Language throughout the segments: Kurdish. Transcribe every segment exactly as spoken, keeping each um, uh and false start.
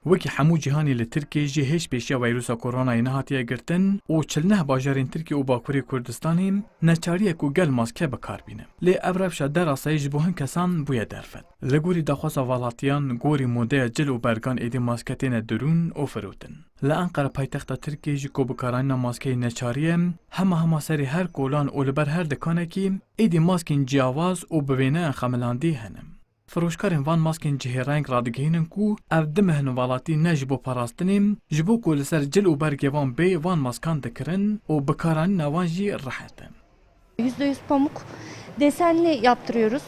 Wekî hemû cîhanê li Tirkiyê jî hêj pêşiya veyrusa koronayê nehatiye girtin û çil neh bajarên Tirkiye û Bakurê Kurdistanê neçariye ku gel maske bi kar bîne. Lê ev rewşa derasayî ji bo hin kesan bûye derfet. Li gorî daxwaza velatiyan, gorî modeya cil û bergan êdî maske têne dirûn û firotin. Li Enqere paytexta Tirkiyê jî ku bikaranîna maskeyê neçariye, hema hema serê her kolan û li ber her dikanekî êdî maskên ciyawaz û bi wêneyan xemilandî hene. Firoşkarên van maskên cihêreng radigihînin ku ev du meh in welatî ne ji bo parastinê, ji bo ku li ser cil û bergê wan bê van maskan dikirin û bikaranîna wan jî rihet e. Yüzde yüz pamuk desenli yaptırıyoruz.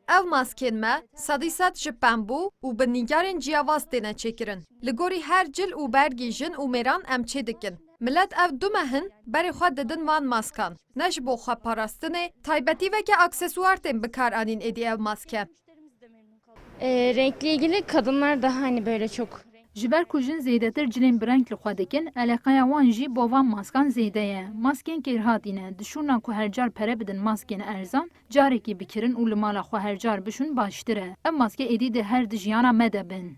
Ev maskên me sedî sed ji pembû û bi nîgarên ciyawaz têne çêkirin. Li gorî her cil û bergî jin û mêran em çêdikin. Milet ev du meh in berê xwe didin van maskan. Ne ji bo xwe parastinê, taybetî weke aksesuar tên bikaranîn êdî ev maske. E, renkle ilgili kadınlar daha hani böyle çok Ji ber ku jin zêdetir cilên bi reng li xwe dikin, eleqeya wan jî bo van maskan zêde ye. Maskên kêrhatî ne. Di şûna ku her car pere bidin maskên erzan, carekî bikirin û li mala xwe her car bişûn baştir e. Ev maske êdî di her di jiyana me de bin.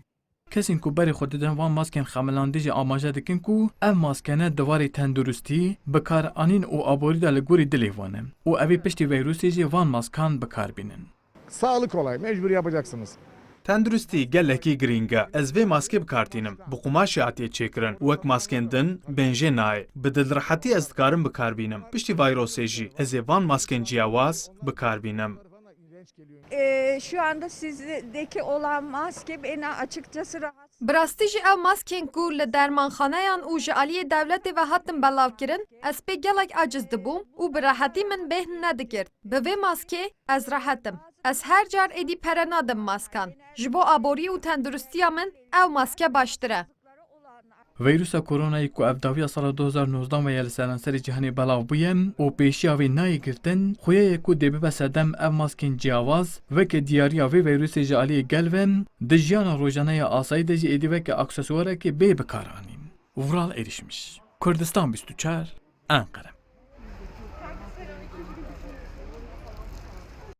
Kesên ku berê xwe didin van maskên xemilandî jî amaje dikin ku ev maske ne di warê tenduristî bikaranîn û aborî de li gorî dilê wan e û ev ê piştî veyrûsê jî van maskan bikar bînin. Sağlık olayı, mecbur yapacaksınız. Tenduristî gelekî girîng e. Ez vê maskê bi kar tînim. Bi qumaşê hatiye çêkirin. Wek maskên din, bênjê nayê. Bi dilrehetî ez dikarim bi kar bînim. Piştî vayrosê jî, ez ê van maskên ciyawaz bi kar bînim. Ee, şu anda sizdeki olan maske beni açıkçası rahatsız. Bi rastî jî ev maskên ku li dermanxaneyan û ji aliyê dewletê ve hatin belavkirin, ez pê gelek aciz dibûm û bi rehetî min bêhn nedikir. Bi vê maskê ez rehet im. Ez her car êdî pere nadim maskan. Ji bo aborî û tenduristiya min ew maske baştir e. Veyrusa koronayê ku ev dawiya sala du hezar nozdan ve ye li seranserê cîhanê belav bûye û pêşiya wê nayê girtin, xuya ye ku dê bibe sedem ev maskên ciyawaz weke diyariya vê veyrusê ji aliyê gel ve di jiyana rojane ya asayî de jî êdî weke aksesuarekê bê bikaranîn. Vural Erişmiş, Kurdistan bîst û çar, Enqere.